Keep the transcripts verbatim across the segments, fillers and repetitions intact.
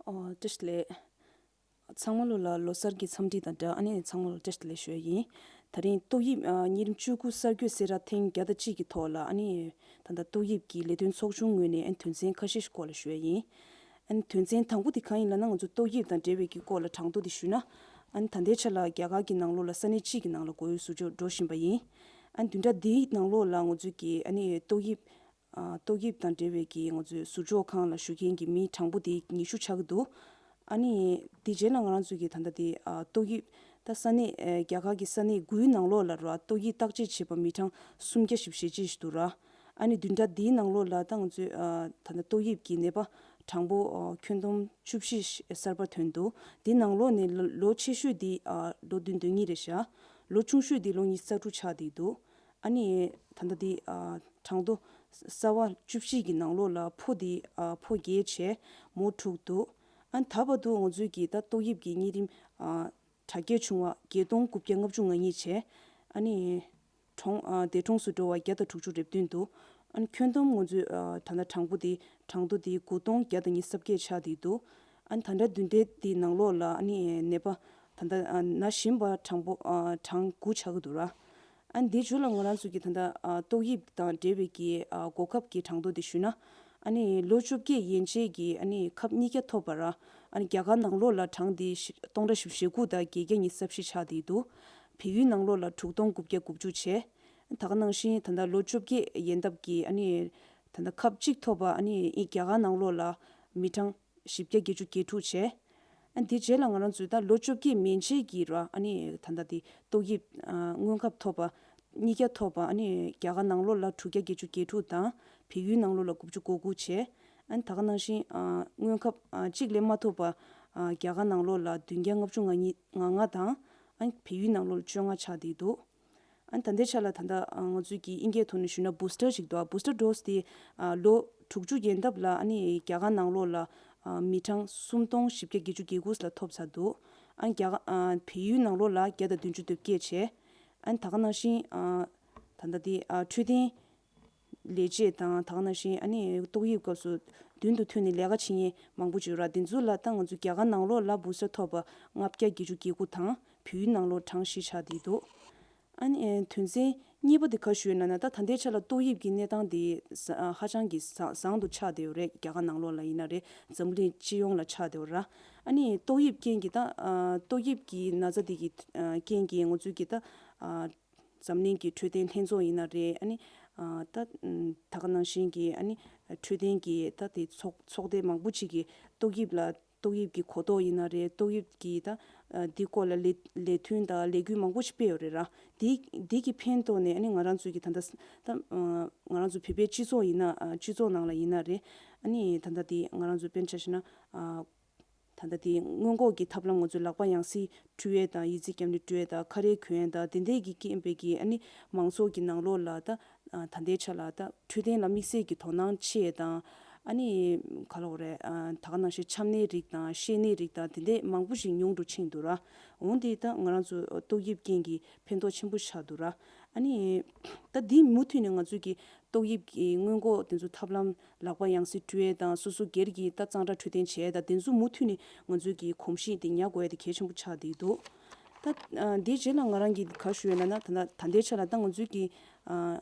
ཨོ། བཀྲ་ཤིས་བདེ་ལེགས། ཚང་མ་ལོ་ལ་ལོ་གསར་གྱི་འཚམས་འདྲི་དང་སྦྲགས། ཨ་ནི་ཚང་མ་ལོ་བཀྲ་ཤིས་བདེ་ལེགས་ཞུ་ཡ་ཡིན། ད་རིང་ཏོག་དབྱིབས་ཨ་གཉན་རིམས་བཅུ་དགུ་གསར་འགོད་གསལ་བསྒྲགས་ཐེངས་བརྒྱ་དང་གཅིག་གི་ཐོག་ལ། ཨ་ནི་ད་ལྟ་ཏོག་དབྱིབས་ཀྱི་ལས་དོན་ཚོགས་ཆུང་ངོས་ནས་ཨ་ནི་དོན་ཚན་ཁ་ཤས་ཤིག་སྐོར་ལ་ཞུ་ཡ་ཡིན། ཨ་ནི་དོན་ཚན་དང་པོ་དེ་གང་ཡིན་ལབ་ན། ང་ཚོ་ཏོག་དབྱིབས་དང་འབྲེལ་བའི་གི་སྐོར་ལ་གྲངས་ཐོ་དེ་ཞུས་ན། ཨ་ནི་ད་ལྟའི་ཆ་ལ་རྒྱ་གར་གྱི་ནང་ལོགས་ལ་ས་གནས་གཅིག་གི་ནང་ལ་འགོ་ཡོད་ཟུར་འཇོག་འགྲོ་བཞིན་པ་ཡིན། ཨ་ནི་བདུན་ཕྲག་འདིའི་ནང་ལོགས་ལ་ང་ཚོས་ཀྱི་ཨ་ནི་ཏོག་དབྱིབས། ཨ་ཏོག་དབྱིབས་དང་འབྲེལ་བའི་གི་ང་ཚོའི་ཟུར་འཇོག་ཁང་ལ་བཞུགས་མཁན་གྱི་མི་གྲངས་པོ་དེ་ཉི་ཤུ་ཆགས་ཀྱི་འདུག་ཨ་ནི་དེ་རྗེས་ལ་ང་རང་ཚོས་ཀྱི་ད་ལྟ་དེ་ཨ་ཏོག་དབྱིབས་ད་ས་གནས་ཨ་རྒྱ་གར་གྱི་ས་གནས་དགུའི་ནང་ལོགས་ལ་ར་ཏོག་དབྱིབས་བརྟག་དཔྱད་བྱས་པ་མི་གྲངས་སུམ་བརྒྱ་བཞི་བཅུ་ཞེ་གཅིག་ཞིག་འདུག་ར། ཨ་ནི་བདུན་ཕྲག་འདིའི་ནང་ལོགས་ལ་ད་ང་ཚོས་ཨ་ད་ལྟ་ཏོག་དབྱིབས་ཀྱི་ནད་པ་གྲངས་པོ་ཨ་ཁྱོན་བསྡོམས་བཅུ་བཞི་གསར་པ་ཐོན་འདུག་དེའི་ནང་ལོགས་ནས་ལོ་ལོ་ཆེ་ཤོས་དེ་ཨ་ལོ་བདུན་དོན་གཉིས་རེད་ཤག་ལོ་ཆུང་ཤོས་དེ་ལོ་ཉི་ཤུ་རྩ་དྲུག་ཆགས་བསྡད་འདུག་ཨ་ནི་ད་ལྟ་དེ་ཨ་གྲངས་ཐོ་གསར་བ་བཅུ་བཞི་གི་ནང་ལོགས་ལ་ཕོ་དེ་ཨ་ཕོ་བརྒྱད་བྱས། མོ་དྲུག་འདུག་ཨ་ནི་ད་བར་དུ་ང་ཚོས་ཀྱི་ད་ཏོག་དབྱིབས་ཀྱི་གཉན་རིམས་ཨ་དྲག་སྐྱེད་བྱུང་བ་བརྒྱད་སྟོང་དགུ་བརྒྱ་ལྔ་བཅུ་ང་གཉིས་བྱས། ཨ་ནི་གྲོངས་ཨ་འདས་གྲོངས་སུ་འགྲོ་བ་བརྒྱ་དང་དྲུག་ཅུ་རེ་བདུན་འདུག་ཨ་ནི་ཁྱོན་བསྡོམས་ང་ཚོས་ཨ་ད་ལྟ་གྲངས་པོ་དེ་གྲངས་ཐོ་དེ་དགུ་སྟོང་བརྒྱ་དང་ཉི་ཤུ་རྩ་བརྒྱད་ཆགས་བསྡད་འདུག་ཨ་ནི་ད་ལྟ་བདུན་ཕྲག་དེའི་ནང་ལོགས་ལ་ཨ་ནི་ནད་པ་ད་ལྟ་ཨ་ན་བཞིན་པ་གྲངས་པོ་ཨ་གྲངས་དགུ་ཆགས་ཀྱི་འདུག་ར། ཨ་ནི་དེའི་མཇུག་ལ་ང་རང་ཚོ་གི་ད་ལྟ་ཨ་ཏོག་དབྱིབས་དང་འབྲེལ་བའི་གི་ཨ་འགོག་ཁབ་ཀྱི་གྲངས་ཐོ་དེ་ཞུས་ན། ཨ་ནི་ལོ་བཅོ་བརྒྱད་ཡན་ཆད་ཀྱི་ཨ་ནི་ཁབ་གཉིས་བརྒྱ་ཐོབ་པ་ར། ཨ་ནི་རྒྱ་གར་ནང་ལོགས་ལ་གྲངས་དེ་སྟོང་ཕྲག་བཞི་བཅུ་ཞེ་དགུ་དང་བརྒྱད་བརྒྱ་ཉི་ཤུ་རྩ་བཞི་ཆགས་བསྡད་འདུག་བལ་ཡུལ་ནང་ལོགས་ལ་དྲུག་སྟོང་དགུ་བརྒྱ་དགུ་བཅུ་བྱས། ད་ག་ནང་བཞིན་ད་ལྟ་ལོ་བཅོ་བརྒྱད་ཡན་འདབ་ཀྱི་ཨ་ནི་ད་ལྟ་ཁབ་གཅིག་ཐོབ་པ་ཨ་ནི་རྒྱ་གར་ནང་ལོགས་ལ་མི་གྲངས་བཞི་བརྒྱ་བརྒྱད་ཅུ་གྱ་དྲུག་བྱས། ཨ་ནི་དེ་རྗེས་ལ་ང་རང་ཚོས་ད་ལོ་བཅོ་བརྒྱད་མན་ཆད་ཀྱི་ར་ཨ་ནི་ད་ལྟ་དེ་ཏོག་དབྱིབས་ཨ་སྔོན་ཁབ་ཐོབ་པ་གཉིས་བརྒྱ་ཐོབ་པ་ཨ་ནི་རྒྱ་གར་ནང་ལོགས་ལ་དྲུག་བརྒྱ་བརྒྱད་ཅུ་གྱ་དྲུག་དང་བལ་ཡུལ་ནང་ལོགས་ལ་དགུ་བཅུ་གོ་དགུ་བྱས། ཨ་ནི་ད་ག་ནང་བཞིན་ཨ་སྔོན་ཁབ་ཨ་གཅིག་ལས་མ་ཐོབ་པ་ཨ་རྒྱ་གར་ནང་ལོགས་ལ་བདུན་བརྒྱ་ལྔ་བཅུ་ང་གཉིས་ང་ལྔ་དང་། ཨ་ནི་བལ་ཡུལ་ནང་ལོགས་ལ་བཅོ་ལྔ་ཆགས་བསྡད་འདུག་ཨ་ནི་ད་ལྟའི་ཆ་ལ་ད་ལྟ་ང་ཚོས་ཀྱི་དབྱིན་སྐད་ཐོག་ནས་ཞུས་ན་བུ་སི་ཊར་ཞིག་འདུག་བུ་སི་ཊར་ཌོ་སི་དེ་ལོ་དྲུག་ཅུ་ཡན་འདབ་ལ་ཨ་ནི་རྒྱ་གར་ནང་ལོགས་ལ་མི་གྲངས་སུམ་སྟོང་བཞི་བརྒྱ་བརྒྱད་ཅུ་གྱ་དགུ་ལ་ཐོབ་ཚར་འདུག་ཨ་ནི་རྒྱ་གར་བལ་ཡུལ་ནང་ལོགས་ལ་བརྒྱ་དང་བདུན་ཅུ་དོན་བརྒྱད་བྱས། ཨ་ནི་ད་ག་ནང་བཞིན་ད་ལྟ་དེ་འཕྲོད་བསྟེན་ལས་བྱེད་དང་། ད་ག་ནང་བཞིན་ཨ་ནི་ཏོག་དབྱིབས་སྐབས་སུ་མདུན་དུ་ཐོན་ནས་ལས་ཀ་བྱེད་མཁན་མང་པོ་ཅིག་ཡོད་ར། དེ་ཚོ་ལ་ད་ང་ཚོ་རྒྱ་གར་ནང་ལོགས་ལ་བུ་སི་ཊར་ཐོབ་པ་ལྔ་བརྒྱ་བརྒྱད་ཅུ་གྱ་དགུ་དང་བལ་ཡུལ་ནང་ལོགས་གྲངས་བཞི་ཆགས་བསྡད་འདུག་ཨ་ནི་དོན་ཚན་གཉིས་པ་དེ་ག་ཞུས་ན་ན། ད་ད་ལྟའི་ཆ་ལ་ཏོག་དབྱིབས་ཀྱི་གནས་སྟངས་དེ་ཧ་ཅང་གི་བཟང་དུ་ཆགས་བསྡད་ཡོད་རེད། རྒྱ་གར་ནང་ལོགས་ལ་ཡིན་ན་རེད། འཛམ་གླིང་སྤྱི་ཡོངས་ལ་ཆགས་བསྡད་ཡོད་ར། ཨ་ནི་ཏོག་དབྱིབས་རྐྱེན་གྱིས་ད་ཏོག་དབྱིབས་ཀྱི་ན་ཚ་དེ་གི་རྐྱེན་གྱིས་ང་ཚོའི་གི་ད་འཛམ་གླིང་གི་འཕྲོད་བསྟེན་ལྷན་ཚོགས་ཡིན་ན་རེད། ཨ་ནི་ད་ད་ག་ནང་བཞིན་གྱི་ཨ་ནི་འཕྲོད་བསྟེན་གྱི་ད་དེ་ཚོགས་ཚོགས་སྡེ་མང་པོ་ཅིག་གིས་ཏོག་དབྱིབས་ལ་ཏོག་དབྱིབས་ཀྱི་གོ་རྟོགས་ཡིན་ན་རེད། ཏོག་དབྱིབས་ཀྱི་ད་འདི་སྐོར་ལ་ལས་ལས་མཐུན་དང་ལས་འགུལ་མང་པོ་ཞིག་སྤེལ་ཡོད་རེད་ར། འདི་འདི་གི་ཕན་ཐོགས་ནས་ཨ་ནི་ང་རང་ཚོའི་གི་ད་ལྟ་ད་ང་རང་ཚོ་བོད་པའི་སྤྱི་ཚོགས་ཡིན་ན་སྤྱི་ཚོགས་ནང་ལ་ཡིན་ན་རེད། ཨ་ནི་ད་ལྟ་དེ་ང་རང་ཚོ་དཔེར་ན་ཆ་བཞག་ན། ད་ལྟ་དེ་སྔོན་འགོག་གི་ཐབས་ལམ་ང་ཚོས་ལག་པ་ཡང་སེ་བཀྲུ་ཡས་དང་། ཡི་ཙི་རྒྱབ་ནས་བཀྲུ་ཡས་དང་། ཁ་རས་གོན་ཡས་དང་། དེ་འདྲས་ཀྱི་རྐྱེན་པས་ཀྱི་ཨ་ནི་མང་ཚོགས་ཀྱི་ནང་ལོགས་ལ་ད་ད་ལྟའི་ཆ་ལ་ད་འཕྲོད་བསྟེན་ལ་དམིགས་བསལ་གྱི་དོ་སྣང་ཆེ་དང་། ཨ་ནི་ག་ལབ་དགོས་རེད། ད་ག་ནང་བཞིན་ཆམ་ནད་རིགས་དང་། བཤལ་ནད་རིགས་དང་། དེ་འདྲས་མང་པོ་ཞིག་ཉུང་དུ་ཕྱིན་འདུག་ར། འོན་ཏེ་ད་ང་རང་ཚོ་ཏོག་དབྱིབས་རྐྱེན་གྱིས་ཕན་ཐོགས་ཆེན་པོ་ཆགས་འདུག་ར། ཨ་ནི་ད་འདི་མུ་མཐུད་ནས་ང་ཚོས་ཀྱི་ཏོག་དབྱིབས་ཀྱི་སྔོན་འགོག་དེ་ཚོ་ཐབས་ལམ། ལག་པ་ཡང་སེ་བཀྲུ་ཡས་དང་། སོ་སོ་སྒེར་གྱི་ད་གཙང་སྦྲ་འཕྲོད་བསྟེན་བྱས་དང་། དེ་ཚོ་མུ་མཐུད་ནས་ང་ཚོས་ཀྱི་གོམས་གཤིས་དེ་ཉར་དགོས་ཡ་དེ་གལ་ཆེན་པོ་ཆགས་བསྡད་འདུག་ད་ཨ་དེའི་རྗེས་ལ་ང་རང་གིས་ག་ཞུ་ཡས་ལབ་ན། ད་ད་ལྟའི་ཆ་ལ་ད་ང་ཚོས་ཀྱི་ཨ་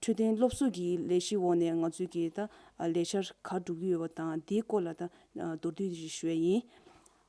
འཕྲོད་བསྟེན་སློབ་གསོ་གི་ལས་གཞིའི་འོག་ནས་ང་ཚོས་ཀྱི་ད་ཨ་ལས་འཆར་ག་སྒྲུབ་ཀྱི་ཡོད་པ་དང་། དེའི་སྐོར་ལ་ད་ཨ་མདོར་བསྡུས་ཤིག་ཞུ་ཡས་ཡིན།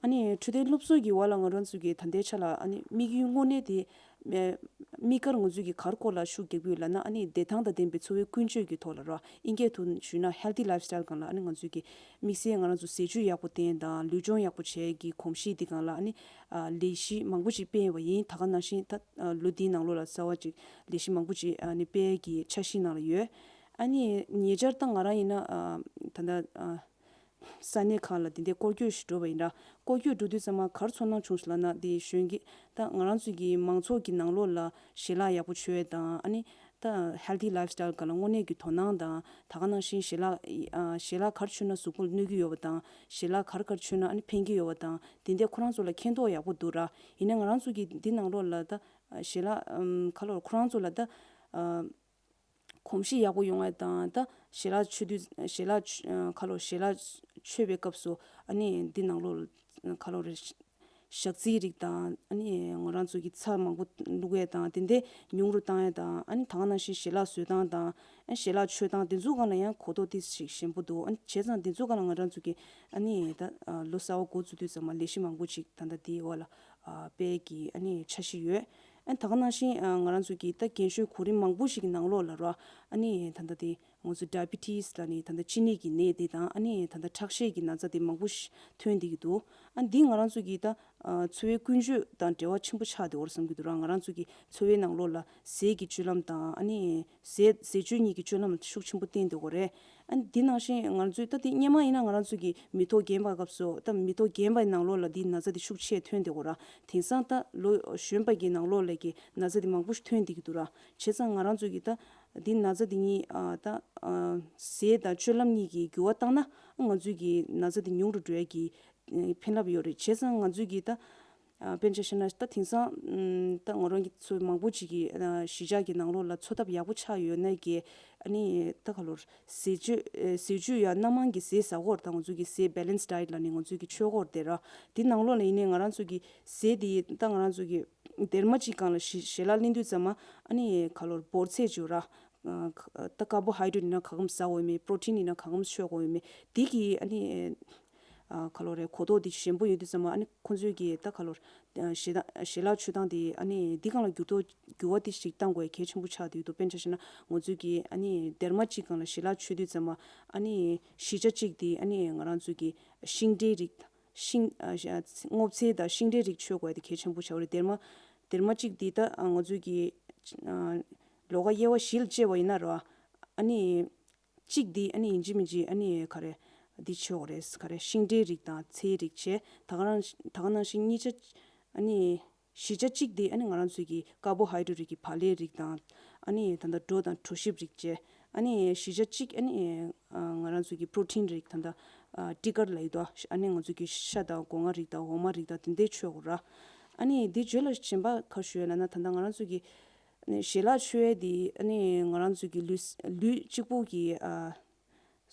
ཨ་ནི་འཕྲོད་བསྟེན་སློབ་གསོ་གི་བར་ལ་ང་རང་ཚོ་གི་ད་ལྟའི་ཆ་ལ་ཨ་ནི་དམིགས་ཡུལ་དངོས་གནས་དེ། དམིགས་བཀར་ང་ཚོ་གི་ག་རེ་སྐོར་ལ་ཤུགས་རྒྱག་གི་ཡོད་ལབ་ན། ཨ་ནི་བདེ་ཐང་དང་ལྡན་པའི་འཚོ་བའི་ཀུན་སྤྱོད་ཀྱི་ཐོག་ལ་ར། དབྱིན་སྐད་ཐོག་ཞུས་ན་healthy lifestyle སྒང་ལ་ཨ་ནི་ང་ཚོ་གི་དམིགས་བསལ་ང་རང་ཚོ་ཟས་བཅུད་ཡག་པོ་བསྟེན་དང་། ལུས་སྦྱོང་ཡག་པོ་བྱེད་ཀྱི་གོམས་གཤིས་འདི་སྒང་ལ་ཨ་ནི་ཨ་ལས་གཞི་མང་པོ་ཞིག་སྤེལ་བ་ཡིན། ད་ག་ནང་བཞིན་ད་ལོ་འདིའི་ནང་ལོགས་ལ་གསར་བ་ཅིག་ལས་གཞི་མང་པོ་ཅིག་ཨ་ནི་སྤེལ་གྱི་འཆར་གཞི་ནང་ལ་ཡོད། ཨ་ནི་ཉེ་ཆར་ད་ང་རང་ཡིན་ན་ཨ་ད་ལྟ་ཨ། ས་གནས་ཁག་ལ་དེ་འདྲའི་སྐོར་སྐྱོད་ཞིག་འགྲོ་བ་ཡིན་ར། སྐོར་སྐྱོད་འགྲོ་དུས་ཙམ་པ་ག་རེ་ཚོར་སྣང་བྱུང་ཞིག་ལབ་ན། དེ་གཞོན་སྐྱེས་ད་ང་རང་ཚོ་གི་མང་ཚོགས་ཀྱི་ནང་ལོགས་ལ་ཞལ་ལག་ཡག་པོ་མཆོད་དང་། ཨ་ནི་ད་healthy lifestyle སྒང་ལ་དངོས་གནས་ཀྱི་དོ་སྣང་དང་། ད་ག་ནང་བཞིན་ཞལ་ལག་ཨ་ཞལ་ལག་ག་རེ་མཆོད་ན་གཟུགས་པོར་གནོད་ཀྱི་ཡོད་པ་དང་། ཞལ་ལག་ག་རེ་ག་རེ་མཆོད་ན་ཨ་ནི་ཕན་གྱི་ཡོད་པ་དང་། དེ་འདྲའི་ཁོ་རང་ཚོ་ལ་མཁྱེན་རྟོགས་ཡག་པོ་འདུག་ར། ཡིན་ནའི་ང་རང་ཚོ་གི་འདི་ནང་ལོགས་ལ་ད་ཞལ་ལག་ཨམ་ག་ལབ་ཁོ་རང་ཚོ་ལ་ད་ཨ། གོམས་གཤིས་ཡག་པོ་ཡོང་ཡ་དང་། ད་ ཞལ་ལག་མཆོད་དུས་ཞལ་ལག་མཆོ- ཁ་ལོ་ཞལ་ལག་མཆོད་པའི་སྐབས་སུ་ཨ་ནི་འདི་ནང་ལོགས་ཁ་ལོ་རེ་ཞག་རྩིའི་རིགས་དང་ཨ་ནི་ང་རང་ཚོ་གི་ཚྭ་མང་པོ་བླུགས་ཡས་དང་དེ་འདྲའི་ཉུང་རུ་བཏང་ཡས་དང་ཨ་ནི་ད་ག་ནང་བཞིན་ཞལ་ལག་བཟོ་སྟངས་དང་ཨ་ཞལ་ལག་མཆོད་སྟངས་དེ་ཚོ་སྒང་ལ་ཡང་གོ་རྟོགས་ཏོག་ཙམ་ཞན་པོ་འདུག་ཨ་ནི་བྱས་ཙང་དེ་ཚོ་སྒང་ལ་ང་རང་ཚོ་གི་ཨ་ནི་ད་ལོ་གསར་པ་འགོ་བཙུགས་དུས་ཙམ་པ་ལས་གཞི་མང་པོ་ཅིག་ད་ལྟ་དེའི་འོག་ལ་སྤེལ་གྱི་ཨ་ནི་འཆར་གཞི་ཡོད། ཨ་ནི་ད་ག་ནང་བཞིན་ང་རང་ཚོ་གི་ད་རྒན་གཞོན་གོ་རིམ་མང་པོ་ཞིག་གི་ནང་ལོགས་ལ་ར་ཨ་ནི་ད་ལྟ་དེ། ང་ཚོ་ཌའི་བི་ཊི་སི་ལབ་ནི་ད་ལྟ་གཅིན་སྙི་གི་ནད་དེ་དང་ཨ་ནི་ད་ལྟ་ཁྲག་ཤེད་ཀྱི་ན་ཚ་དེ་མང་པོ་ཞིག་ཐོན་བསྡད་ཀྱི་འདུག་ཨ་འདི་ང་རང་ཚོ་གི་ད་འཚོ་བའི་ཀུན་སྤྱོད་དང་འབྲེལ་བ་ཆེན་པོ་ཆགས་བསྡད་ཡོད་རེད་བསམ་གྱི་འདུག་ར། ང་རང་ཚོ་གི་འཚོ་བའི་ནང་ལོགས་ལ་ཟས་ཀྱི་སྤྱོད་ལམ་དང་ཨ་ནི་ཟས་ཟས་སྤྱོད་གཉིས་ཀྱི་སྤྱོད་ལམ་ཤུགས་ཆེན་པོ་བསྟེན་བསྡད་ཡོད་རེད། ཨ་འདི་ནང་བཞིན་ང་ཚོས་ད་དེ་སྔོན་མ་ཡིན་ན་ང་རང་ཚོ་གི་མི་ཐོག་རྒན་པ་སྐབས་སུ་ད་མི་ཐོག་རྒན་པའི་ནང་ལོགས་ལ་འདི་ན་ཚ་དེ་ཤུགས་ཆེ་ཐོན་བསྡད་ཡོད་ར། དེང་སང་ད་ལོ་གཞོན་པ་གི་ནང་ལོགས་ལ་གི་ན་ཚ་དེ་མང་པོ་ཞིག་ཐོན་བསྡད་ཀྱི་འདུག་ར། བྱས་ཙང་ང་རང་ཚོ་གི་ད། འདི་ན་ཚ་འདི་གཉིས་ཨ་ད་ཨ་ཟས་དང་སྤྱོད་ལམ་གཉིས་ཀྱི་འགྱུར་བ་བཏང་ན་ང་ཚོའི་གི་ན་ཚ་འདི་ཉུང་རུ་འགྲོ་ཡ་གི་ཨ་ཕན་རླབས་ཡོད་རེད། བྱས་ཙང་ང་ཚོའི་གི་ད་ཨ་དཔེར་ན་ཆ་བཞག་ན་ད་དེང་སང་ཨམ་ད་ང་རང་གི་ཚོ་མང་པོ་ཅིག་གི་ཨ་གཞིས་ཆགས་ཀྱི་ནང་ལོགས་ལ་འཚོ་ཐབས་ཡག་པོ་ཆགས་ཡོད་ན་གི་ཨ་ནི་ད་ག་ལོར་ཟས་སྤྱོད་ཨ་ཟས་སྤྱོད་ཡ་སྣ་མང་གི་ཟས་ཟ་གི་ཡོད་རེད། ད་ང་ཚོའི་གི་ཟས་བེ་ལེན་སི་ཌའེ་ཊི་ལབ་ནི་ང་ཚོའི་གི་མཆོད་གོ་རེད་ར། དེ་ནང་ལོགས་ལ་ཡིན་ནའི་ང་རང་ཚོའི་གི་ཟས་དེ་ད་ང་རང་ཚོའི་གི་སྡེར་མ་གཅིག་སྒང་ལ་ཞི- ཞལ་ལག་ལེན་དུས་ཙམ་མ་ཨ་ནི་ག་ལོར་འབོར་ཚད་ཅིག་ཡོད་ར། ཨ་ཁ- ད་ཀར་བོ་ཧའི་ཌེ་རེ་ཊི་ཡིན་ན་ག་གམ་ཟ་དགོས་མེད། པྲོ་ཊིན་ཡིན་ན་ག་གམ་མཆོད་དགོས་མེད། དེ་གི་ཨ་ནི་ཨ་ག་ལོར་རེད་གོ་རྟོགས་དེ་ཞན་པོ་ཡོད་དུས་ཙམ་མ་ཨ་ནི་ཁོང་ཚོའི་གི་ད་ག་ལོར་ཨ་ཞལ་ལག་ཞལ་ལག་མཆོད་སྟངས་དེ་ཨ་ནི་འདི་སྒང་ལ་འགྱུར་ལྡོག་འགྱུར་བ་དེ་ཞིག་གཏང་དགོས་གལ་ཆེན་པོ་ཆགས་བསྡད་འདུག་དཔེར་ན་ཆ་བཞག་ན་ང་ཚོའི་གི་ཨ་ནི་སྡེར་མ་གཅིག་སྒང་ལ་ཞལ་ལག་མཆོད་དུས་ཙམ་མ་ཨ་ནི་བཞི་ཆ་གཅིག་དེ་ཨ་ནི་ང་རང་ཚོའི་གི་ཤིང་འབྲས་རིགས། ཤིང་ཨ་ཤ- སྔོ་ཚལ་དང་ཤིང་འབྲས་རིགས་མཆོད་དགོས་དེ་གལ་ཆེན་པོ་ཆགས་རེད། སྡེར་མ་སྡེར་མ་གཅིག་འདི་ད་ཨ་ང་ཚོའི་གི་ཨ་ལོ་ག་དབྱེ་བ་བཞི་ལ་བཅད་པ་ཡིན་ན་ར། ཨ་ནི་གཅིག་འདི་ཨ་ནི་ཡིན་གཅིག་མིན་གཅིག་ཨ་ནི་ག་རེ་འདི་མཆོད་དགོས་རེད། ག་རེ་ཤིང་འབྲས་རིགས་དང་ཚལ་རིགས་བྱས། ད་ག་རང་ད་ག་ནང་བཞིན་གཉིས་ཆ་ཨ་ནི་བཞི་ཆ་གཅིག་འདི་ཨ་ནི་ང་རང་ཚོའི་གི་ཀར་བོ་ཧའི་ཌེ་རེ་ཊི་གི་བག་ལེབ་རིགས་དང་ཨ་ནི་ད་ལྟ་གྲོ་དང་གྲོ་ཞིབ་རིགས་བཅས། ཨ་ནི་བཞི་ཆ་གཅིག་ཨ་ནི་ཨ་ང་རང་ཚོའི་གི་པྲོ་ཊིན་རིགས་ད་ལྟ་ཨ་ཊི་ཀར་ལབ་ཡོད་དོ། ཨ་ནི་ང་ཚོའི་གི་ཤ་དང་སྒོ་ང་རིགས་དང་འོ་མ་རིགས་དང་དེ་འདྲས་མཆོད་དགོས་ར། ཨ་ནི་འདི་བརྗོད་ལ་གཞན་པ་ག་ཞུ་ཡོད་ལབ་ན་ད་ལྟ་ང་རང་ཚོའི་གི་ཨ་ནི་ཞལ་ལག་མཆོད་ཡས་འདི་ཨ་ནི་ང་རང་ཚོའི་གི་ལུས་ལུས་གཅིག་པུ་གི་ཨ་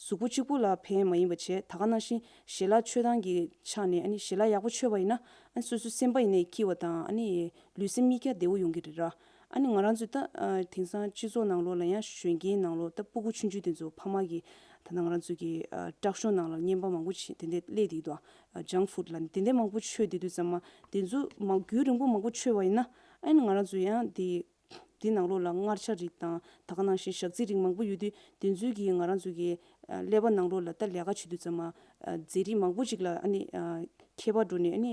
གཟུགས་པོ་གཅིག་པུ་ལ་ཕན་མ་ཡིན་པ་བྱས། ད་ག་ནང་བཞིན་ཞལ་ལག་མཆོད་སྟངས་ཀྱི་ཆ་ནས་ཨ་ནི་ཞལ་ལག་ཡག་པོ་མཆོད་པ་ཡིན་ན་ཨ་ནི་སོ་སོའི་སེམས་པ་ཡིན་ནའི་སྐྱིད་པ་དང་ཨ་ནི་ལུས་སེམས་གཉིས་ཀ་བདེ་པོ་ཡོང་གི་རེད་ར། ཨ་ནི་ང་རང་ཚོའི་ད་ཨ་དེང་སང་སྤྱི་ཚོགས་ནང་ལོགས་ལ་ཡང་གཞོན་སྐྱེས་ནང་ལོགས་ད་སྤུ་གུ་ཆུང་ཆུང་དེ་ཚོ་ཕ་མ་གི་ད་ལྟ་ང་རང་ཚོའི་གི་ཨ་དྲག་ཤོས་ནང་ལ་བརྙན་པར་མང་པོ་ཅིག་དེ་འདྲས་སླེབས་བསྡད་འདུག་ཨ་ཇང་ཕུཌ་ལབ་ནི་དེ་འདྲས་མང་པོ་མཆོད་བསྡད་དུས་ཙམ་མ་དེ་ཚོ་མ་རྒྱུན་རིང་པོ་མང་པོ་མཆོད་པ་ཡིན་ན་ཨ་ནི་ང་རང་ཚོ་ཡང་དེ། འདི་ནང་ལོགས་ལ་མངར་ཆ་རིགས་དང་ད་ག་ནང་བཞིན་ཞག་རྩི་རིགས་མང་པོ་ཡོད་དུས་དེ་ཚོའི་གིས་ང་རང་ཚོའི་གི་ཀླད་པ་ནང་ལོགས་ལ་ད་ལས་ཀ་བྱེད་དུས་ཙམ་མ་རྫས་རིགས་མང་པོ་ཅིག་ལ་ཨ་ནི་ཁྱད་པར་འགྲོ་ནས་ཨ་ནི་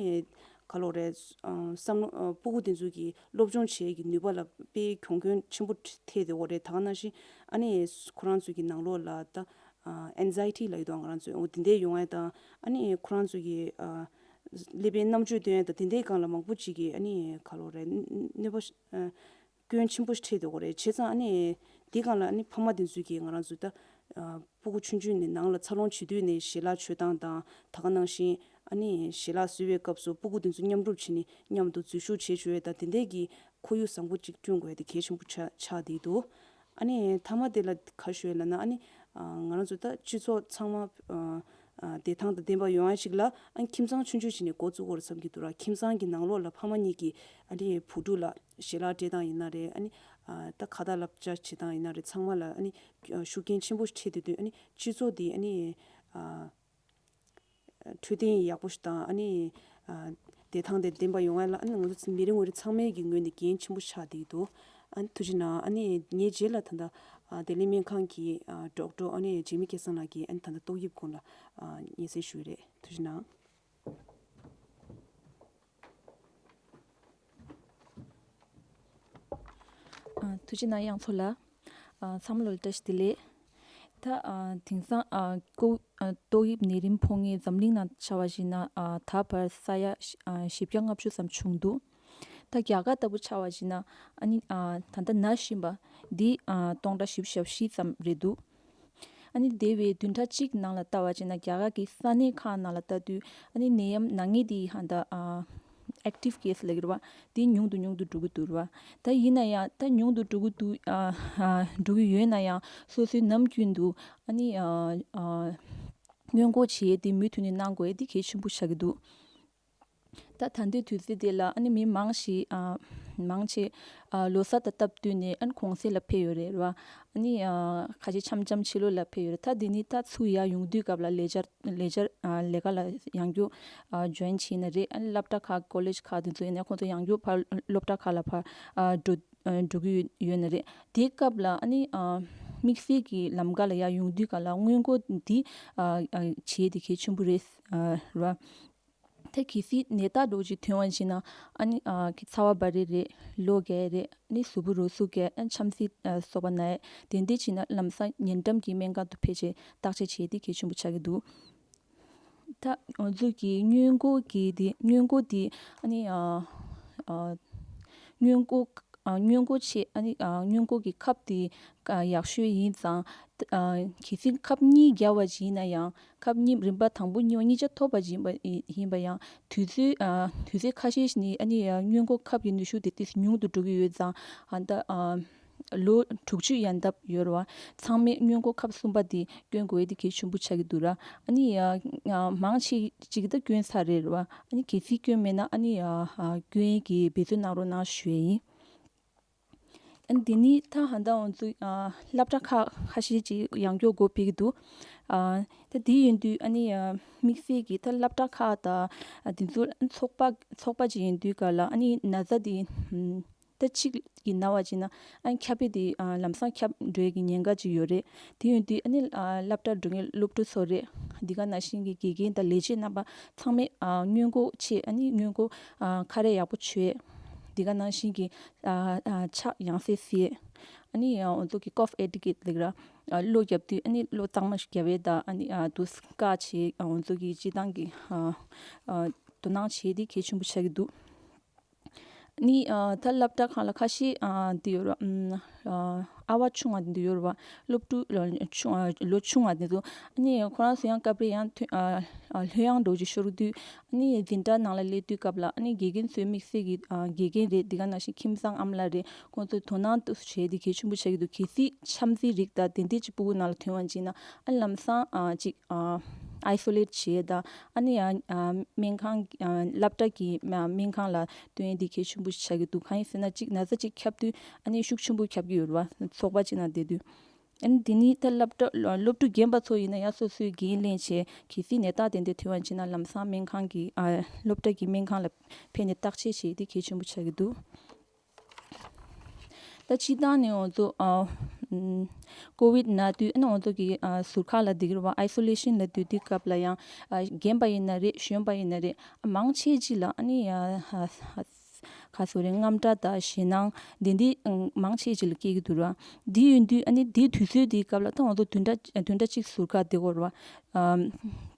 ག་ལོག་རེད། བསམ་བློ་སྤུ་གུ་དེ་ཚོའི་གི་སློབ་སྦྱོང་བྱེད་ཀྱི་ནུས་པ་ལ་དཔེ་གྱོང་གུན་ཆེན་པོ་ཐེབས་བསྡད་ཡོད་རེད། ད་ག་ནང་བཞིན་ཨ་ནི་ཁོ་རང་ཚོའི་གི་ནང་ལོགས་ལ་ད་ཨེན་ཛའི་ཊི་ལབ་ཡོད་དོ། ང་རང་ཚོའི་འོ་དེ་འདྲས་ཡོང་ཡ་དང་ཨ་ནི་ཁོ་རང་ཚོའི་གི་ཀླད་པའི་རྣམ་དཔྱོད་སྟོན་ཡ་དང་དེ་འདྲའི་སྒང་ལ་མང་པོ་ཅིག་གི་ཨ་ནི་ག་ལོག་རེད་གནོད་པ། སྐྱོན་ཆེན་པོ་ཞིག་འཕྲད་འདུག་གོ་རེད། བྱས་ཙང་ཨ་ནི་འདི་སྒང་ལ་ཨ་ནི་ཕ་མ་དེ་ཚོས་ཀྱིས་ང་རང་ཚོ་ད་ཨ་སྤུ་གུ་ཆུང་ཆུང་ནས་ནང་ལ་འཚར་ལོངས་བྱེད་དུས་ནས་ཞལ་ལག་མཆོད་སྟངས་དང་ད་ག་ནང་བཞིན་ཨ་ནི་ཞལ་ལག་བཟོ་བའི་སྐབས་སུ་སྤུ་གུ་དེ་ཚོ་མཉམ་རུབ་བྱས་ནས་མཉམ་དུ་འཛུལ་ཞུགས་བྱེད་ཆོག་ཡས་དང་དེ་འདྲས་ཀྱི་ཁོར་ཡུག་བཟང་པོ་ཅིག་བསྐྲུན་དགོས་ཡས་དེ་གལ་ཆེན་པོ་ཆགས་ཆགས་བསྡད་འདུག་ཨ་ནི་མཐའ་མ་དེ་ལ་ག་ཞུ་ཡས་ལབ་ན་ཨ་ནི་ཨ་ང་རང་ཚོ་ད་སྤྱི་ཚོགས་ཚང་མ་ཨ་ཨ་བདེ་ཐང་དང་ལྡན་པ་ཡོང་ཡ་ཞིག་ལ་ཨ་ནི་ཁྱིམ་ཚང་ཆུང་ཆུང་ཞིག་ནས་འགོ་བཙུགས་དགོས་རེད་བསམ་གྱི་འདུག་ར། ཁྱིམ་ཚང་གི་ནང་ལོགས་ལ་ཕ་མ་གཉིས་ཀྱིས་ཨ་ནི་བུ་ཕྲུག་ལ་ཞལ་ལག་སྤྲད་སྟངས་ཡིན་ན་རེད། ཨ་ནི་ཨ་ད་ཁ་བརྡ་ལབ་བྱ་བྱེད་སྟངས་ཡིན་ན་རེད། ཚང་མ་ལ་ཨ་ནི་ཤུགས་རྐྱེན་ཆེན་པོ་ཞིག་འཕྲད་བསྡད་དུས་ཨ་ནི་སྤྱི་ཚོགས་འདི་ཨ་ནི་ཨ་འཕྲོད་བསྟེན་ཡག་པོ་ཞིག་དང་ཨ་ནི་ཨ་བདེ་ཐང་དང་ལྡན་པ་ཡོང་བ་ལ་ཨ་ནི་ང་ཚོ་མི་རེ་ངོ་རེ་ཚང་མའི་གི་ངོས་ནས་འགན་ཆེན་པོ་ཆགས་བསྡད་ཀྱི་འདུག་ཨ་ནི་ཐུགས་རྗེ་གནང་། ཨ་ནི་ངའི་རྗེས་ལ་ད་ལྟ་ཨ་བདེ་ལེགས་སྨན་ཁང་གི་ཨ་ཌོག་ཊར་ཨ་ནི་འཇིགས་མེད་སྐལ་བཟང་ལགས་ཀྱིས་ཨ་ནི་ད་ལྟ་ཏོག་དབྱིབས་སྐོར་ལ་ཨ་སྙན་སེང་ཞུ་ཡི་རེད། ཐུགས་རྗེ་གནང་། ཨ་ཐུགས་རྗེ་གནང་། དབྱངས་མཚོ་ལགས། ཨ་ཚང་མ་ལོ་ལ་བཀྲ་ཤིས་བདེ་ལེགས། ད་ཨ་དེང་སང་ཨ་ཀོ- ཨ་ཏོག་དབྱིབས་ནད་རིམས་ཕོག་མཁན་འཛམ་གླིང་ནང་ཆ་བཞག་ན་ཨ་ད་བར་ས་ཡ་ཨ་བཞི་བརྒྱ་ལྔ་བཅུ་ཙམ་བྱུང་འདུག་ད་རྒྱ་གར་ལྟ་བུ་ཆ་བཞག་ན་ཨ་ནི་ཨ་ད་ལྟ་ན་བཞིན་པ་འདི་ཨ་སྟོང་ཕྲག་བཞི་བཅུ་ཞེ་བཞི་ཙམ་རེད་འདུག་ཨ་ནི་འདས་པའི་བདུན་ཕྲག་གཅིག་ནང་ལ་ལྟ་བ་བྱས་ན་རྒྱ་གར་གྱི་ས་གནས་ཁག་ནང་ལ་ལྟ་དུས་ཨ་ནི་ནད་ཡམས་ན་མཁན་དེ་ཧ་ད་ཨ་ ཨེག་ཊིབ་ཀེ་སི་ལབ་ཀྱི་རེད་བ། དེ་ཉུང་དུ་ཉུང་དུ་འགྲོ་གི་འདུག་རེད་བ། ད་ཡིན་ན་ཡང་ད་ཉུང་དུ་འགྲོ་གི་འདུག་ཨ་ཨ་འགྲོ་གི་ཡོད་ན་ཡང་སོ་སོའི་ནམ་རྒྱུན་དུ་ཨ་ནི་ཨ་ཨ་སྔོན་འགོག་བྱེད་ཡས་དེ་མུ་མཐུད་ནས་གནང་དགོས་ཡས་དེ་གལ་ཆེན་པོ་ཆགས་ཀྱི་འདུག་ད་ད་ལྟའི་དུས་ཚོད་དེ་ལ་ཨ་ནི་མི་མང་ཞིག་ཨ་མང་ཆེ་ཨ་ལོ་གསར་དང་སྟབས་བསྟུན་ནས་ཨ་ནི་གུང་སེང་ལ་ཕེབས་ཡོད་རེད་རེད་བ། ཨ་ནི་ཨ་ཁ་ཤས་འཆམ་འཆམ་ཕྱི་ལོགས་ལ་ཕེབས་ཡོད་རེད། ད་འདི་ནི་ད་ཚུར་ཡར་ཡོང་དུས་སྐབས་ལ་ལས་འཆར་ལས་འཆར་ཨ་ལས་ཀ་ལ་ཡང་བསྐྱར་ཨ་ཇོ་ཡིན་བྱས་ན་རེད། ཨ་ནི་སློབ་གྲྭ་ཁག་ཀོ་ལེཇ་ཁག་དེ་ཚོ་ཡིན་ན་ཁོང་ཚོ་ཡང་བསྐྱར་ཕར་སློབ་གྲྭ་ཁག་ལ་ཕར་ཨ་འགྲོ་ཨ་འགྲོ་གི་ཡོད་ཡོད་ན་རེད། དེའི་སྐབས་ལ་ཨ་ནི་ཨ་དམིགས་བསལ་གྱི་ལམ་ཁ་ལ་ཡར་ཡོང་དུས་སྐབས་ལ་སྔོན་འགོག་འདི་ཨ་ཨ་བྱེད་ཡས་དེ་གལ་ཆེན་པོ་རེད་ཨ་རེད་བ། ད་གལ་སྲིད་ནད་རྟགས་འདྲ་བོ་ཅིག་ཐོན་པ་ཡིན་ན་ཨ་ནི་ཨ་གི་ཚ་བ་འབར་ཡས་རེད། གློ་རྒྱག་ཡས་རེད། ཨ་ནི་གཟུགས་པོ་རོ་ཟུག་རྒྱག་ཨ་ནི་འཆམ་སའི་ཨ་སོགས་པ་ན་ཡས་དེ་འདྲ་བྱས་ན་ལམ་སང་ཉེ་འགྲམ་གྱི་སྨན་ཁང་དུ་ཕེབས་བྱས་བརྟག་དཔྱད་བྱེད་ཡས་དེ་གལ་ཆེན་པོ་ཆགས་ཀྱི་འདུག་ད་ང་ཚོ་གི་སྔོན་འགོག་གི་དེ་སྔོན་འགོག་དེ་ཨ་ནི་ཨ་ཨ་སྔོན་འགོག་ཨ་སྔོན་འགོག་ཆེད་ཨ་ནི་ཨ་སྔོན་འགོག་གི་ཁབ་དེ་ཨ་ཡག་ཤོས་ཡིན་ཙང་ཨ་གལ་སྲིད་ཁབ་གཉིས་བརྒྱབ་པ་ཅིག་ཡིན་ན་ཡང་ཁབ་གཉིས་རིམ་པ་དང་པོ་གཉིས་པ་གཉིས་ཆ་ཐོབ་པ་ཅིག་ཡིན་པ་ཡིན་པ་ཡང་དུས་ཚོད་ཨ་དུས་ཚོད་ཁ་ཤས་ཤིག་ནི་ཨ་ནི་ཨ་སྔོན་འགོག་ཁབ་ཀྱི་ནུས་ཤུགས་དེ་ཏོག་ཙམ་ཉུང་དུ་འགྲོ་གི་ཡོད་ཙང་ཨ་ད་ཨ་ལོ་དྲུག་ཅུ་ཡན་འདབ་ཡོད་རེད་བ། ཚང་མས་སྔོན་འགོག་ཁབ་གསུམ་པ་དེ་སྐྱོན་དགོས་ཡས་དེ་གལ་ཆེན་པོ་ཆགས་ཀྱི་འདུག་ར། ཨ་ནི་ཡ་ཡ་མང་ཆེ་ཅིག་ད་སྐྱོན་ཚར་རེད་རེད་བ། ཨ་ནི་གལ་སྲིད་སྐྱོན་མེད་ན་ཨ་ནི་ཡ་ཨ་སྐྱོན་ཡས་ཀྱི་འབད་བརྩོན་གནང་རོགས་གནང་ཞུ་ཡས་ཡིན། ཨ་ནི་དེ་ནི་ད་ཧ་ད་ང་ཚོ་ཨ་སློབ་གྲྭ་ཁག་ཁ་ཤས་ཅིག་ཡང་སྐྱོར་སྒོ་ཕྱེ་གི་འདུག་ཨ་ད་དེ་ཡིན་དུས་ཨ་ནི་ཡ་དམིགས་བསལ་གྱི་ད་སློབ་གྲྭ་ཁག་དང་ཨ་དེ་ཚོ་ཚོགས་པ་ཚོགས་པ་ཅིག་ཡིན་དུས་ག་ལ་ཨ་ནི་ན་ཚ་དེ་ཨམ། ད་གཅིག་གིས་ན་བ་ཅིག་ན་ཨ་ནི་ཁྱབ་སྤེལ་དེ་ཨ་ལམ་སང་ཁྱབ་འགྲོ་ཡས་ཀྱི་ཉེན་ཁ་ཅིག་ཡོད་རེད། དེ་ཡིན་དུས་ཨ་ནི་ཨ་སློབ་གྲྭར་འགྲོ་མཁན་སློབ་ཕྲུག་ཚོ་རེད། འདི་ག་ནང་བཞིན་གྱི་དགེ་རྒན་དང་ལས་བྱེད་རྣམ་པ་ཚང་མས་ཨ་སྔོན་འགོག་ཆེད་ཨ་ནི་སྔོན་འགོག་ཨ་ཁ་རས་ཡག་པོ་བྱོས། འདི་ག་ནང་བཞིན་གྱི་ཨ་ཨ་ཕྱག་ཡང་སེ་བསིལ། ཨ་ནི་ཨ་ང་ཚོ་གི་ཀོབ་ཨེ་ཊི་ཀེཊ་ལབ་ར། ཨ་གློ་བརྒྱབ་དུས་ཨ་ནི་གློ་གཙང་མ་ཞིག་བརྒྱབ་ཡས་དང་ཨ་ནི་ཨ་དུས་བཀག་བྱས་ཨ་ང་ཚོ་གི་སྤྱི་བཏང་གི་ཨ་ཨ་དོ་སྣང་བྱས་དེ་གལ་ཆེན་པོ་ཆགས་ཀྱི་འདུག་ནི་ཨ་ད་སློབ་གྲྭ་ཁག་ལ་ཁ་ཤས་ཨ་འདི་ཡོད་ར། ཨམ་ཨ་ཨ་བ་ཆུང་བ་འདི་ཡོད་ར་བ། སློབ་ཕྲུག་ལ་ཆུང་ཨ་ལོ་ཆུང་བ་འདི་ཚོ་ཨ་ནི་ཁོ་རང་ཚོ་ཡང་སྐབས་རེ་ཡང་ཐོན་ཨ་ཨ་ལྷོད་ཡངས་འདྲ་བོ་ཅིག་ཤོར་དུས་ཨ་ནི་འཛིན་གྲྭ་ནང་ལ་སླེབས་དུས་སྐབས་ལ་ཨ་ནི་དགེ་རྒན་ཚོའི་དམིགས་བསལ་གྱི་ཨ་དགེ་རྒན་རེད། འདི་ག་ནང་བཞིན་ཁྱིམ་ཚང་ཨ་མ་ལགས་རེད། ཁོང་ཚོས་དོ་སྣང་དུ་བྱས་ཏེ་གལ་ཆེན་པོ་ཆགས་ཀྱི་འདུག་གལ་སྲིད་འཆམ་སའི་རིགས་དང་དེ་འདྲས་ཅིག་སྤུ་གུ་ནང་ལ་ཐོན་པ་ཅིག་ན་ཨ་ནི་ལམ་སང་ཨ་ཅིག་ཨ་ཨའི་སོ་ལེཊ་བྱེད་ཡས་དང་ཨ་ནི་ཡང་ཨ་སྨན་ཁང་ཨ་སློབ་གྲྭ་གི་སྨན་ཁང་ལ་སྟོན་ཡས་འདི་གལ་ཆེན་པོ་ཆགས་ཀྱི་འདུག་གང་ཡིན་ཟེར་ན་གཅིག་ན་ཚ་གཅིག་ཁྱབ་དུས་ཨ་ནི་ཤུགས་ཆེན་པོ་ཁྱབ་ཀྱི་ཡོད་རེད་བ། ཚོགས་པ་གཅིག་ནང་བསྡད་དུས། ཨ་ནི་འདི་ནི་ད་སློབ་གྲྭ་སློབ་ཕྲུག་རྒན་པ་ཚོ་ཡིན་ན་ཡང་སོ་སོའི་འགན་ལེན་བྱས་གལ་སྲིད་ནད་རྟགས་དེ་འདྲ་ཐོན་པ་ཡིན་ན་ལམ་སང་སྨན་ཁང་གི་ཨ་སློབ་གྲྭ་གི་སྨན་ཁང་ལ་ཕེབས་ནས་བརྟག་དཔྱད་བྱེད་ཡས་འདི་གལ་ཆེན་པོ་ཆགས་ཀྱི་འདུག་ད་སྤྱིར་བཏང་ནས་ང་ཚོ་ཨ་ཨམ་ཀོ་ཝིད་ན་དུས་ཨ་ནི་ང་ཚོ་གི་ཨ་ཟུར་ཁག་ལ་བསྡད་ཀྱི་རེད་བ། ཨའི་སོ་ལེ་ཤན་ལ་སྡོད་དུས་སྐབས་ལ་ཡང་ཨ་རྒན་པ་ཡིན་ན་རེད། གཞོན་པ་ཡིན་ན་རེད། ཨ་མང་ཆེ་ཅིག་ལ་ཨ་ནི་ཨ་ཨ་ག་ཟེར་རེད། རྔམ་སྐྲག་དང་ཞེད་སྣང་འདི་འདི་ཨ་མང་ཆེ་ཅིག་ལ་སྐྱེ་གི་འདུག་ར། འདི་ཡིན་དུས་ཨ་ནི་འདི་དུས་ཚོད་འདིའི་སྐབས་ལ་ད་ང་ཚོ་བདུན་ཕྲག་བདུན་ཕྲག་གཅིག་ཟུར་ཁག་བསྡད་ཀྱི་ཡོད་རེད་བ། ཨ་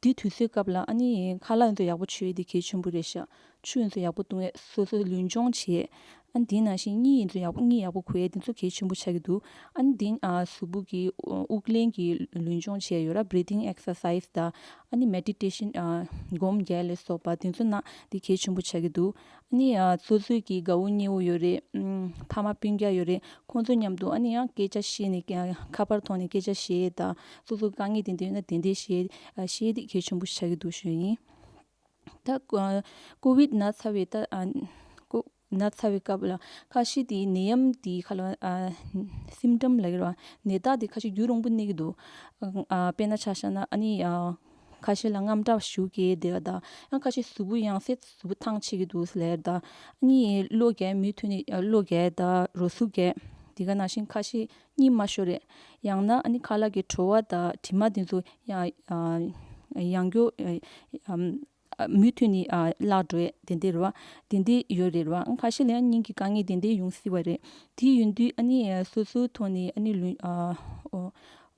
འདི་དུས་ཚོད་སྐབས་ལ་ཨ་ནི་ཁ་ལག་ཡིན་ཚོ་ཡག་པོ་མཆོད་ཡས་འདི་གལ་ཆེན་པོ་རེད་ཤག་ཆུ་ཡིན་ཚོ་ཡག་པོ་བཏུང་ཡས། སོ་སོ་ལུས་སྦྱོང་བྱེད། ཨ་ནི་དེ་ནང་བཞིན་གཉིད་ཡིན་ཚོ་ཡག་པོ་གཉིད་ཡག་པོ་ཁུག་ཡས་དེ་ཚོ་གལ་ཆེན་པོ་ཆགས་ཀྱི་འདུག་ཨ་ནི་དེ་ཨ་གཟུགས་པོ་གི་དབུགས་ལེན་གྱི་ལུས་སྦྱོང་བྱེད་ཡོད་ར། breathing exercise དང་ཨ་ནི་མེ་ཌི་ཊེ་ཤན་ཨ་སྒོམ་རྒྱག་ལ་སོགས་པ་དེ་ཚོ་ན་དེ་གལ་ཆེན་པོ་ཆགས་ཀྱི་འདུག་ཨ་ནི་ཨ་སོ་སོའི་གི་དགའ་བོ་ཉེ་བོ་ཡོད་རེད། ཨམ་ཕ་མ་སྤུན་ཀྱག་ཡོད་རེད། ཁོང་ཚོ་མཉམ་དུ་ཨ་ནི་ཡང་སྐད་ཆ་བཤད་ནས་ཀྱང་ཁ་པར་ཐོག་ནས་སྐད་ཆ་བཤད་ཡས་དང་སོ་སོ་དཀའ་ངལ་དེ་འདྲ་ཡོད་ན་དེ་འདྲ་བཤད་ཨ་བཤད་དེ་གལ་ཆེན་པོ་ཆགས་ཀྱི་འདུག་ཞུ་ཡིན། ད་ཀོ་ཀོ་ཝིད་ན་ཚར་བའི་ད་ཨ་ཀོ་ན་ཚར་བའི་སྐབས་ལ་ཁ་ཤས་དེ་ནད་ཡམས་དེ་ཁ་ལ་ཨ་སིམ་ཊམ་ལབ་ཀྱི་རེད་བ། ནད་རྟགས་དེ་ཁ་ཤས་རྒྱུན་རིང་པོ་གནས་ཀྱི་འདུག་ཨ་དཔེར་ན་ཆ་བཞག་ན་ཨ་ནི་ཨ་ཁ་ཤས་ལ་རྔམ་སྐྲག་ཤུགས་རྒྱག་བསྡད་པ་དང་ཡང་ཁ་ཤས་གཟུགས་པོ་ཡང་སེ་གཟུགས་པོ་ཐང་ཆད་ཀྱི་འདུག་ལབ་ཡ་དང་ཨ་ནི་གློ་རྒྱག་མུ་མཐུད་ནས་གློ་རྒྱག་ཡ་དང་རོ་ཟུག་རྒྱག་དེ་ག་ནང་བཞིན་ཁ་ཤས་གཉིད་མ་ཤོར་རེད། ཡང་ན་ཨ་ནི་ཁ་ལག་གི་བྲོ་བ་དང་དྲི་མ་དེ་ཚོ་ཡང་ཨ་ཡང་སྐྱར་ཨ་མུ་མཐུད་ནས་ཨ་བརླག་འགྲོ་ཡས་དེ་འདྲ་རེད་བ། དེ་འདྲ་ཡོད་རེད་བ། ཁ་ཤས་ལ་ཡང་སྙིང་གི་དཀའ་ངལ་དེ་འདྲ་ཡོང་སྲིད་པ་རེད། དེ་ཡིན་དུས་ཨ་ནི་སོ་སོའི་ཐོག་ནས་ཨ་ནི་ལུས་ཨ་ཨོ་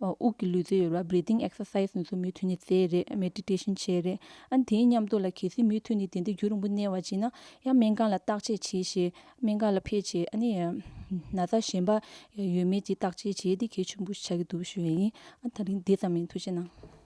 ཨོ་དབུགས་ཀྱི་ལུས་རྩལ་ཡོད་རེད་བ། breathing exercise དེ་ཚོ་མུ་མཐུད་ནས་རྩེ་རེད། མེ་ཌི་ཊེ་ཤན་བྱེད་རེད། ཨ་ནི་དེའི་མཉམ་དུ་ལ་གལ་སྲིད་མུ་མཐུད་ནས་དེ་འདྲ་རྒྱུན་རིང་པོ་གནས་པ་བྱས་ན་ཡང་སྨན་ཁང་ལ་བརྟག་དཔྱད་བྱེད་ཞེས་སྨན་ཁང་ལ་ཕེབས་བྱས་ཨ་ནི་ན་ཚ་གཞན་པ་ཡོད་མེད་ཀྱི་བརྟག་དཔྱད་བྱེད་དེ་གལ་ཆེན་པོ་ཆགས་ཀྱི་འདུག་ཞུ་ཡ་ཡིན། ཨ་དེ་རིང་འདི་ཙམ་ཡིན། ཐུགས་རྗེ་གནང་།